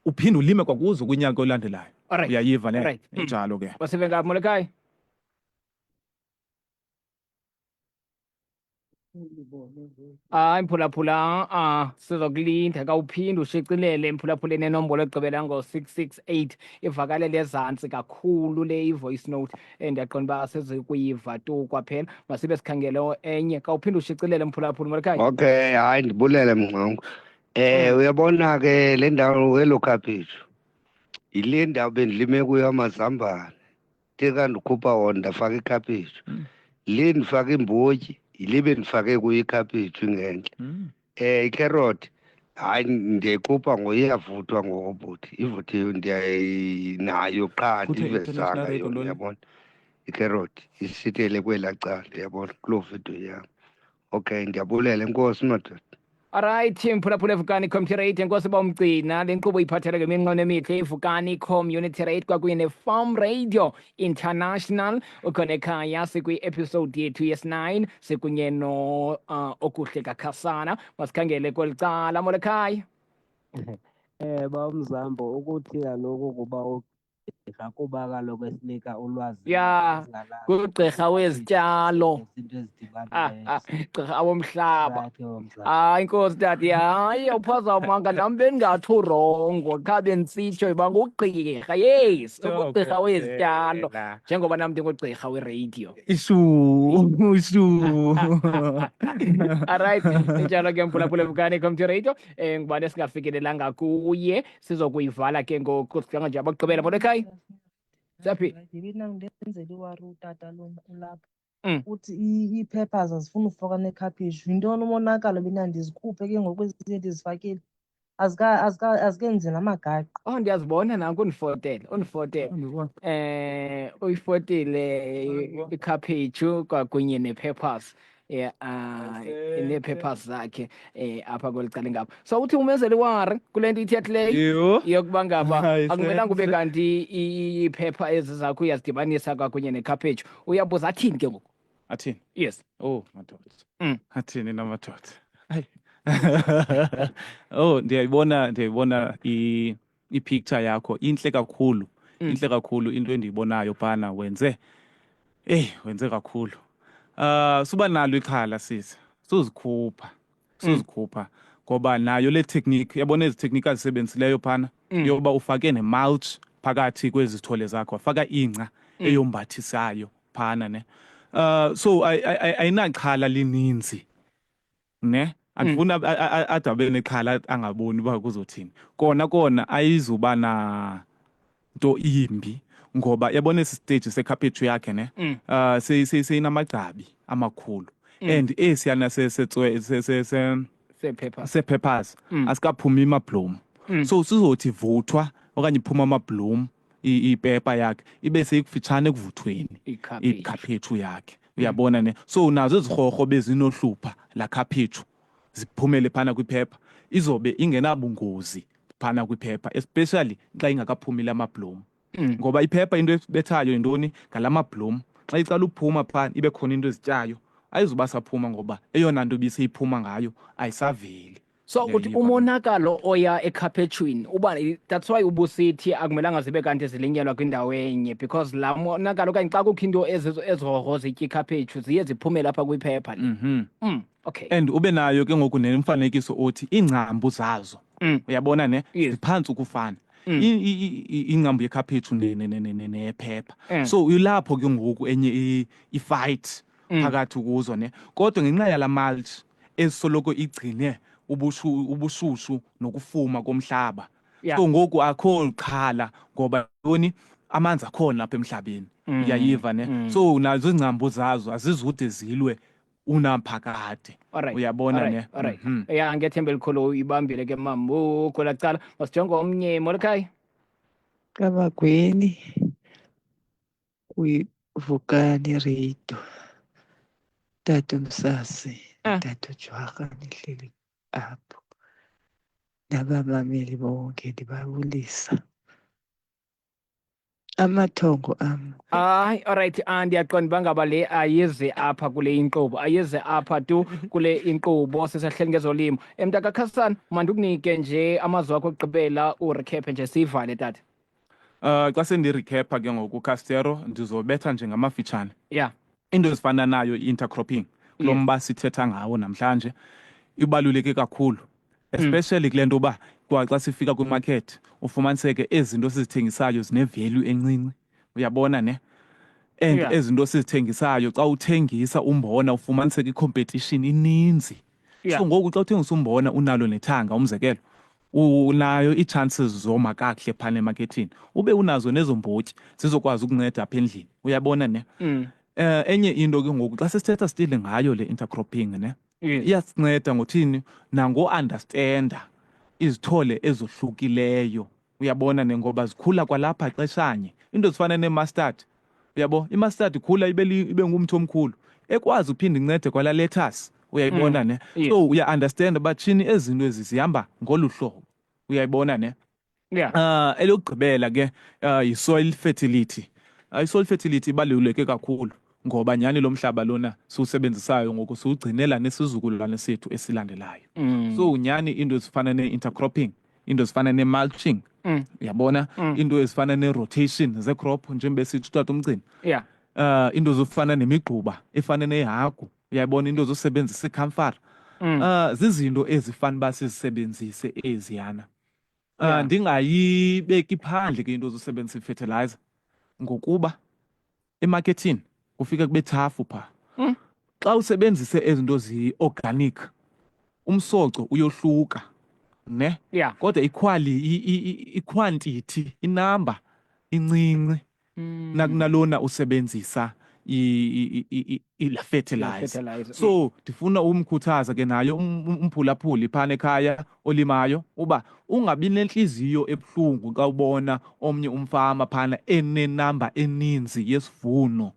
S2: uphinde ulime kwakuzo kwinyaka olandelayo.
S1: Alright.
S2: Uyayiva ne?
S1: Alright.
S2: Injalo ke.
S1: Wasive ngaphi Molokai? Hayi mphulaphula, sizokulinda kawuphinde ushicilele emphulaphuleni enombolo egqibela ngo-668, ivakalele ezantsi kakhulu le i-voice note, ndiyaqonda uba asizukuyiva tu kwaphela. Masibe sikhangele enye, kawuphinde ushicilele mphulaphuli Molokai.
S5: Okay, hayi ndibulele Mngqongo. Uyabona ke le ndawo elo khaphetshu, yile ndawo bendilime kuyo amazambane. Ndithe xa ndikhupha wona ndafaka ikhaphetshu. Le ndifake imbotyi, yile bendifake kuyo ikhaphetshu ingentla. Ikherothi, hayi ndiyayikhupha ngoku, iyavuthwa ngoku bhuti. Ivuthiwe, ndiyayinayo qha,
S2: Kuthiwa
S5: andiyivezanga
S2: international rate
S5: yona,
S2: ntoni?
S5: uyabona. Ikherothi isithele kwelaa cala, uyabona, kuloo vidiyo yam. Okay, ndiyabulela, enkosi madoda.
S1: Alright, mphulaphula eVukani Community Radio, enkosi uba umgcina le nkqubo iphathele ngeminqweno emihle iVukani Community Radio kwakunye neFarm Radio International. Ukhona ekhaya sikwi-episode yethu yesi-9 sikunye no Okuhle kaKhasana. Masikhangele kweli cala, molo ekhaya.
S7: Bawumzambo ukuthi kaloku kuba ugqirha kuba kaloku esinika ulwazi
S1: Ya,
S7: esingalazi.
S1: Kugqirha wezityalo.
S7: Izinto ezidibanayo.
S1: Gqirha womhlaba.
S7: Right, womhlaba.
S1: Hayi inkosi tata, hayi awuphazamanga nam bendingathi urongo qha bendisitsho uba ngugqirha, yes, ungugqirha wezityalo njengoba nam ndingugqirha werediyo.
S2: Ishu, ishu.
S1: Alright, injalo ke mphulaphula Vukani Community Radio. Ngubani esingafikelelanga kuye sizokuyivala ke ngoku sicanga nje abokugqibela. Molo ekhaya. Saphi?
S8: Ndenzela iwari utata lona ulapha. Uthi ii-peppers azifuni ufakwa nekhaphetshu. Yintoni umonakalo bena ndizikhuphe ke ngoku ezinye ndizifakile? Azikenzi namagaqa.
S1: Oh, ndiyazibona nanku undifotele, undifotele. Uyifotile ikhaphetshu kwakunye nee-peppers. Yeah, nee-peppers zakhe apha kweli cala ingapha. So uthi umenzele iwari kule nto ithethileyo
S2: Yho.
S1: yokuba ngaba
S2: Hayi,
S1: akumelanga ube
S2: senze.
S1: kanti iiphepha ezi zakho uyazidibanisa kwakunye nekhaphetshu. Uyabuza athini ke ngoku?
S2: Athini?
S1: Yes.
S2: Oh, madoda. Athini na madoda? Hayi. Oh, ndiyayibona i-picture yakho intle kakhulu. Intle kakhulu into endiyibonayo phana wenze. Wenze kakhulu. Suba nalo ikhala sisi. Suzikhupha. Suzikhupha ngoba nayo le technique, yabona ezi technique azisebenzisileyo phana yoba ufake ne-mulch phakathi kwezi zithole zakho, wafaka ingca eyombathisayo phana ne. So ayinaxhala lininzi ne. Andifuni ade abe nexhala angaboni uba kuzothini. Kona kona ayizuba na nto imbi ngoba yabona esi stage sekhaphetshu yakhe ne. Seyinamagqabi amakhulu. And esiyana
S1: See-peppers.
S2: See-peppers asikaphumi amabloom. So sizothi vuthwa okanye iphuma amabloom ipepa yakhe ibe seyikufitshane ekuvuthweni
S1: Ikhaphetshu.
S2: Ikhaphetshu yakhe. Uyabona ne. So nazo izirhorho bezinohlupha la khaphetshu ziphumele phana kwiphepha izobe ingenabungozi phana kwiphepha, especially xa ingakaphumile amabloom. Ngoba iphepha into ebethayo yintoni ngala mabloom. Xa iqala uphuma phana ibe khona into ezityayo ayizuba saphuma ngoba eyona nto ibiseyiphuma ngayo ayisaveli.
S1: So uthi
S2: Uyayiva.
S1: Umonakalo oya ekhaphetshwini uba that's why ubusithi akumelanga zibe kanti zilinyelwa kwindawo enye because laa monakalo okanye xa kukho into ezihoho zitya ikhaphetshu ziye ziphume lapha kwiphepha le. Okay.
S2: And ube nayo ke ngoku nemfanekiso othi iingcambu zazo. Uyabona ne?
S1: Yes.
S2: Ziphantsi ukufana. Ingcambu yekhaphetshu neyephepha. So ilapho ke ngoku enye i-fight phakathi kuzo ne. Kodwa ngenxa yala mulch esoloko igcine ubushushu nokufuma komhlaba. So ngoku akho xhala ngoba ntoni amanzi akhona apha emhlabeni. Uyayiva ne? So nazo iingcambu zazo azizude zilwe unaphakade. Uyabona ne?
S1: Alright. Ya, ngethemba elikhulu ibambile ke mamu kwela cala. Masijonge omnye. Molo ekhaya.
S9: Kabagweni kwiVukani Radio. Tata Msasi, Tata Jwarha nihleli apho. Nabamameli bonke ndibabulisa. Amathongo am.
S1: Hayi, alright, ndiyaqonda uba ngaba le ayize apha kule inkqubo, ayize apha tu kule inkqubo sisahleli ngezolimo. Mntakakhasana, mandikunike nje amazwi akho okugqibela urecaphe nje siyivale tata.
S2: Xa sendirecapha ke ngoku Castero ndizobetha nje ngamafitshane. Into ezifana nayo i-intercropping kulo mba sithetha ngawo namhlanje ibaluleke kakhulu. Especially kule nto uba kwa xa sifika kwimarket ufumaniseke ezi zinto sizithengisayo zine-value encinci. Uyabona ne? And ezi zinto sizithengisayo xa uthengisa umbona ufumaniseke i-competition ininzi. So ngoku xa uthengisa umbona unalo nethanga umzekelo unayo ii-chances zoma kakuhle phana emakethini ube unazo nezo mbotyi zizokwazi ukunceda apha endlini. Uyabona ne? Enye into ke ngoku xa sesithetha still ngayo le intercropping ne iyasinceda ngothini nango-understanda izithole ezohlukileyo. Uyabona ne ngoba zikhula kwalapha xeshanye into ezifana nee-mustard. Uyabo i-mustard ikhula ibe ngumthi omkhulu ekwazi uphinde incede kwala lettuce. Uyayibona ne? So uya-understand uba tshini ezi zinto ezi zihamba ngolu hlobo. Uyayibona ne?
S1: Yeah.
S2: Elokugqibela ke yi-soil fertility. I-soil fertility ibaluleke kakhulu ngoba nyhani lo mhlaba lona siwusebenzisayo ngoku siwugcinela nesizukulwane sethu esilandelayo. So nyhani iinto ezifana nee-intercropping, iinto ezifana nee-mulching, uyabona, iinto ezifana nee-rotation zee-crop njengoba esithi utata uMgcini. Iinto ezifana nemigquba efana nehagu, uyayibona, into zosebenzisa ikhamfara. Zizinto ezifana uba sizisebenzise eziyana. Ndingayibeki phandle ke into zosebenzisa i-fertilizer ngokuba emakethini kufike kube thafu phaa. Xa usebenzise ezi nto zi-organic, umsoco uyohluka, ne? Kodwa ikhwantithi, inamba incinci nakunalona usebenzisa la fertilizer.
S1: Fertilizer.
S2: So ndifuna umkhuthaza ke naye umphulaphuli phana ekhaya olimayo uba ungabi nentliziyo ebuhlungu xa ubona omnye umfama phana enenamba eninzi yesivuno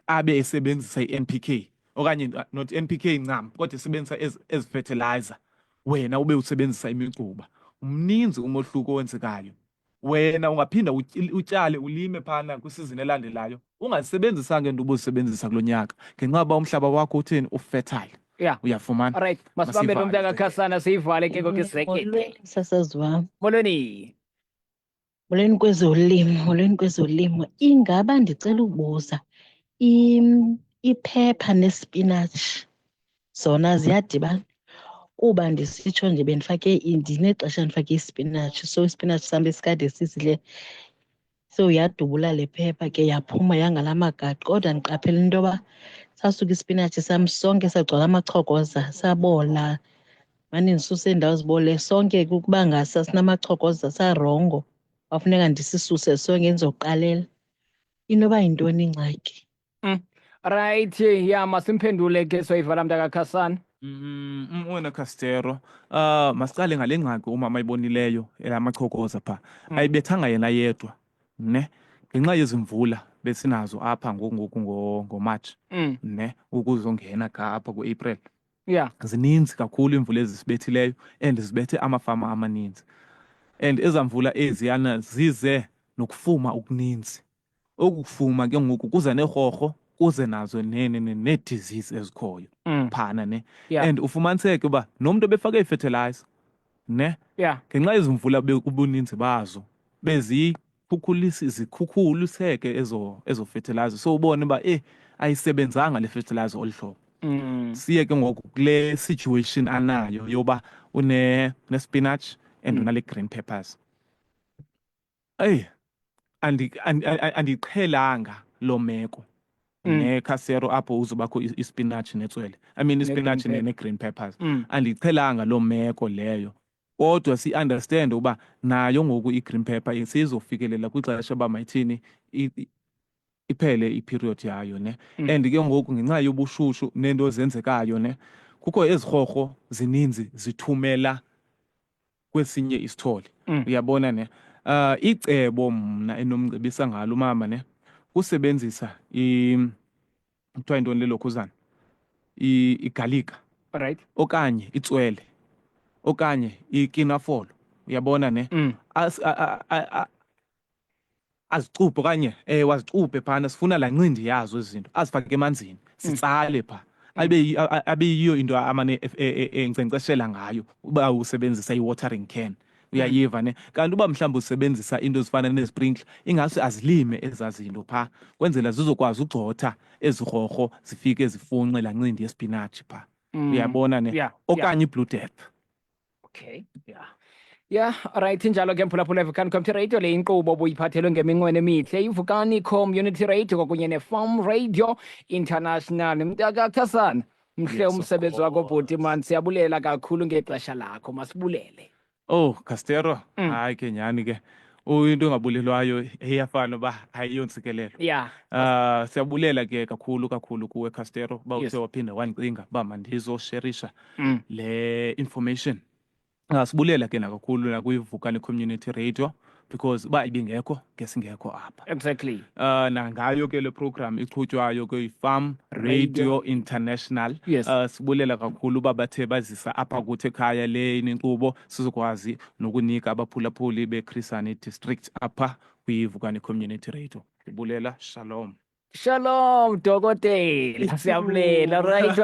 S2: abe esebenzisa i-NPK okanye not NPK ncam kodwa esebenzisa ezi fertilizer, wena ube usebenzisa imigquba. Mninzi umohluko owenzekayo. Wena ungaphinda utyale ulime phana kwisizini elandelayo ungazisebenzisanga into ubuzisebenzisa kulo nyaka ngenxa yoba umhlaba wakho utheni, u-fertile. Uyafumana.
S1: All right, masibambe lo
S2: Masivale.
S1: mntaka Khasana siyivale ke ngoku isekete.
S10: Molweni, msasazi wam.
S1: Molweni.
S10: Molweni kwezolimo, molweni kwezolimo. Ingaba ndicela ukubuza, iphepha nesipinatshi zona ziyadibana? Kuba ndisitsho nje bendifake ndinexesha ndifake isipinatshi, so isipinatshi sam besikade sisidle, so yadubula le phepha ke yaphuma yangala magaqi. Kodwa ndiqaphele into yoba sasuka isipinatshi sam sonke sagcwala amachokoza, sabola. Mane ndisuse iindawo zibole sonke kukuba ngasa sinamachokoza sarongo, kwafuneka ndisisuse sonke ndizoqalela. Inoba yintoni ingxaki?
S1: Right, ya, masimphendule ke soyivala mntakaKhasana.
S2: Wena Castero, masiqale ngale ngxaki umama ayibonileyo elamachokoza pha. Ayibethanga yena yedwa, ne? Ngenxa yezi mvula besinazo apha ngoku ngoku ngoMarch, ne? Ukuzongena ka apha kuApril. Zininzi kakhulu iimvula ezisibethileyo and zibethe amafama amaninzi. And ezaa mvula eziyana zize nokufuma okuninzi. Oku kufuma ke ngoku kuza neerhorho, kuze nazo nee-disease ezikhoyo phana, ne? And ufumaniseke uba nomntu ebefake i-fertilizer, ne? Ngenxa yezi mvula ubuninzi bazo zikhukuliseke ezo fertilizer. So ubone uba ayisebenzanga le fertilizer olu hlobo. Siye ke ngoku kule situation anayo yoba une-spinach and unale green peppers. Eyi, andiqhelanga loo meko. Nekhasero apho uzobakho ispinatshi netswele. I mean,
S1: Ne-green
S2: ispinatshi
S1: pepper.
S2: ne-green peppers. Andiqhelanga loo meko leyo. Kodwa si-understand uba nayo ngoku i-green pepper seyizofikelela kwixesha uba mayithini iphele i-period yayo, ne? And ke ngoku ngenxa yobushushu neento ezenzekayo, ne, kukho ezi rhorho zininzi zithumela kwesinye isithole. Uyabona ne? Icebo mna enomcebisa ngalo umama, ne, kusebenzisa kuthiwa yintoni le lokhuzana, igalika. Okanye itswele okanye ikinafolo. Uyabona ne? Azicuphe okanye wazicuphe phana, sifuna laa ncindi yazo ezi zinto, azifake emanzini, sitsale pha. Abe yiyo into amane enkcenkceshela ngayo uba usebenzisa i-watering can. Uyayiva ne? Kanti uba mhlawumbi usebenzisa into ezifana neziprinkler, ingase azilime ezaa zinto pha, kwenzela zizokwazi ugxotha ezi rhorho zifike zifunxe laa ncindi yesipinatshi pha. Uyabona ne? Okanye i-Blue Death.
S1: Okay, yeah. Yeah, right, injalo ke mphulaphula eVukani Community Radio, le inkqubo obuyiphathelwe ngeminqweno emihle iVukani Community Radio kwakunye neFarm Radio International. Mntakakhasana, mhle
S2: Yes, of
S1: umsebenzi wakho bhuti
S2: course.
S1: man, siyabulela kakhulu ngexesha lakho, masibulele.
S2: Oh, Castero, hayi ke nyhani ke. Into engabulelwayo iyafana uba ayiyontsikelelo. Siyabulela ke kakhulu kakhulu kuwe Castero uba uthe waphinda wandicinga uba mandizosherisha le information. Sibulela ke nakakhulu nakwiVukani Community Radio because uba ibingekho ngesingekho apha. Nangayo ke le program iqhutywayo ke iFarm Radio International.
S1: Yes.
S2: Sibulela kakhulu uba bathe bazisa apha kuthi ekhaya le inenkqubo sizokwazi nokunika abaphulaphuli beChris Hani District apha kwiVukani Community Radio. Ndibulela, shalom.
S1: Shalom dokotela, siyabulela. Right.